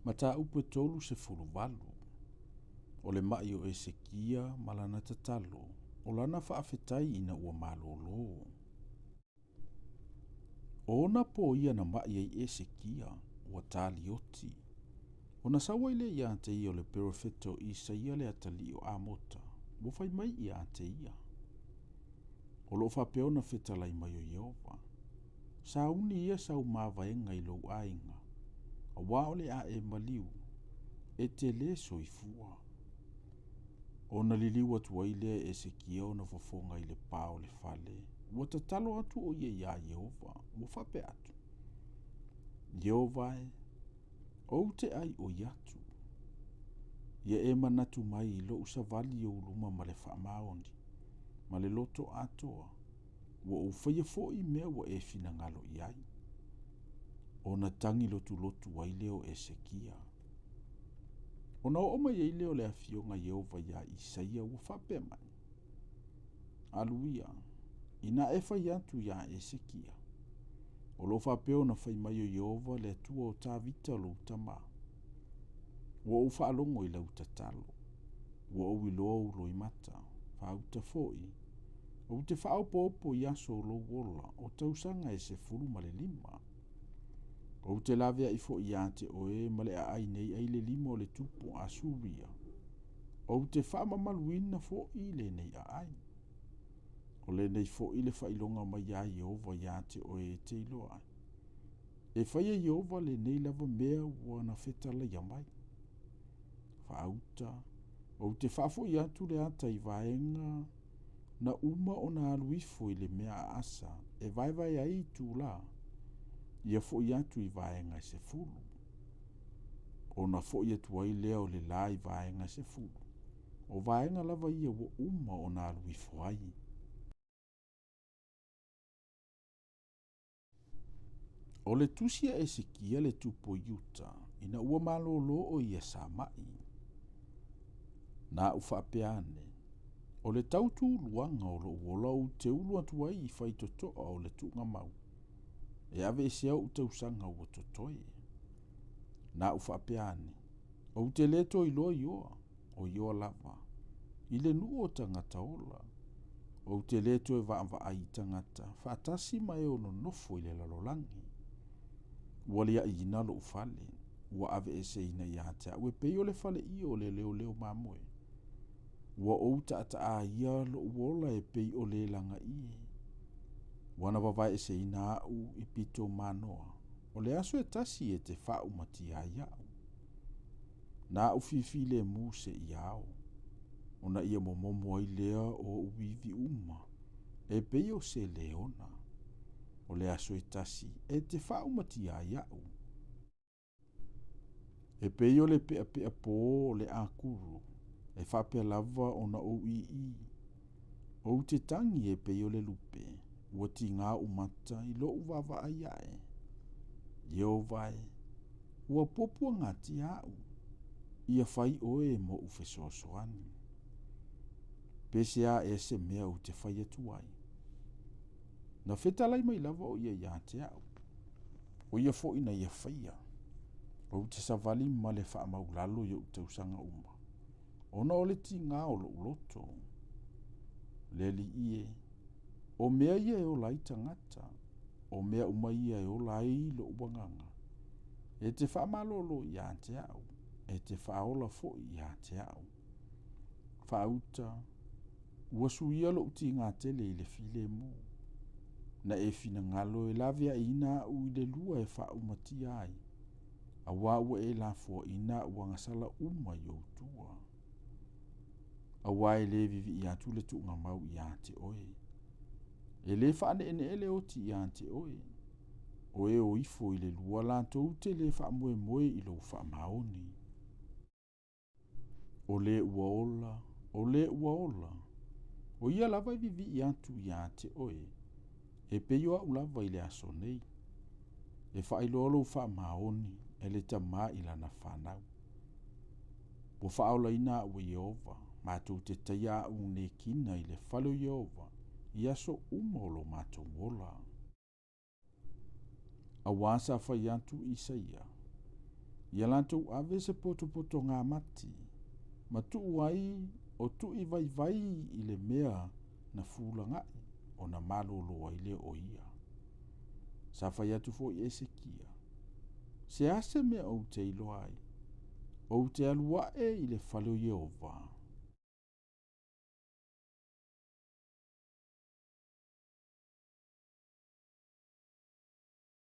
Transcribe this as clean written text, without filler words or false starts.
Mataupu e 38. O le ma'i o Esekia ma lana tatalo, o lana faafetai ina ua malōlō. O ona pō ia na ma'i ai Esekia, ua talioti. Ona sau ai lea ia te ia o le perofeta o Isaia le atalii o Amota, ua fai mai ia te ia, O lo o faapea ona fetalai mai o Ieova, Sauni ia sau mavaega i lou aiga, auā o le a e maliu, e te lē soifua. Ona liliu atu ai lea e Esekia ona fofoga i le pa o le fale, ua tatalo atu o ia iā Ieova, ua faapea atu, Ieova e, ou te ʻaiʻoi atu, ia e manatu mai i loʻu savali i ou luma ma le faamaoni, ma le loto atoa, ua ou faia foi mea ua e finagalo i ai. Ona tagi lotulotu ai lea o Esekia. Ona oo mai ai lea o le afioga a Ieova iā Isaia ua faapea mai, Alu ia, ina e fai atu iā Esekia, o lo o faapea ona fai mai o Ieova le Atua o Tavita lou tamā, ua ou faalogo i lau tatalo, ua ou iloa ou loimata, faauta foi, ou te faaopoopo i aso o lou ola, o tausaga e 15. Ou te laveai foi ia te oe ma le aai nei ai le lima o le tupu o Asuria, ou te faamamaluina foi lenei aai. O lenei foi le faailoga mai ia Ieova ia te oe e te iloa ai, e fai e Ieova lenei lava mea ua na fetalaia mai. Faauta, ou te faafoi atu le ata i vaega na uma ona alu ifo i le mea aasa e vaevae ai itulā, ia foi atu i vaega e 10. Ona foi atu ai lea o le lā i vaega e 10, o vaega lava ia ua uma ona alu ifo ai. O le tusi a Esekia le tupu o Iuta, ina ua malōlō o ia sa ma'i. Na au faapea ane, o le tau tuluaga o loʻu ola ou te ulu atu ai i faitotoa o le tuugamau, e aveesea oʻu tausaga ua totoe. Na au faapea ane, ou te lē toe iloa Ioa, o Ioa lava, i le nuu o tagata ola. Ou te lē toe vaavaai i tagata, faatasi ma e o nonofo i le lalolagi. Ua liaʻiina loʻu fale, ua aveeseina ia te aʻu e pei o le faleio o le leoleo mamoe. Ua ou taataāia loʻu ola e pei o le lagaie. Ua na vavaeeseina aʻu i pito manoa, o le aso e tasi e te faaumatia ai aʻu. Na aʻu fifilemu seia ao, ona ia momomo ai lea o oʻu ivi uma, e pei o se leona. O le aso e tasi e te faaumatia ai aʻu. E pei o le peapeapō o le akulu, e faapea lava ona ou ʻīʻī. Ou te tagi e pei o le lupe, ua tigā oʻu mata i loʻu vaavaai aʻe. Ieova e, ua puapuagatia aʻu, ia fai oe moʻu fesoasoani. Pe se a ea se mea ou te fai atu ai. Na fetalai mai lava o ia iā te aʻu, o ia foi na ia faia. Ou te savali ma le faamaulalo i oʻu tausaga uma, ona o le tigā o loʻu loto. Le Alii e, o mea ia e ola ai tagata, o mea uma ia e ola ai loʻu agaga, e te faamalōlō iā te aʻu, e te faaola foi iā te aʻu. Faauta, ua suia loʻu tigā tele i le filemu. Na e finagalo e laveaiina aʻu i le lua e faaumatia ai, auā ua e lafoaʻina aʻu agasala uma i ou tua. Auā e lē vivii atu le tuugamau iā te oe. E lē faaneenee le oti iā te oe. O e o ifo i le lua latou te lē faamoemoe i lou faamaoni. O le ua ola, o le ua ola, o ia lava e vivii atu iā te oe, e pei o aʻu lava i le aso nei. E faailoa lou faamaoni e le tamā i lana fanau. Ua faaolaina aʻu e Ieova, matou te taia aʻu nekina i le fale o Ieova i aso uma o lo matou ola. Auā sa fai atu Isaia. Ia latou ave se potopotogamati, ma tuu ai o tuʻivaivai i le mea na fulagaʻi, ona malōlō ai lea o ia. Sa fai atu foi Esekia, se a se mea ou te iloa ai? Ou te alu aʻe i le fale o Ieova.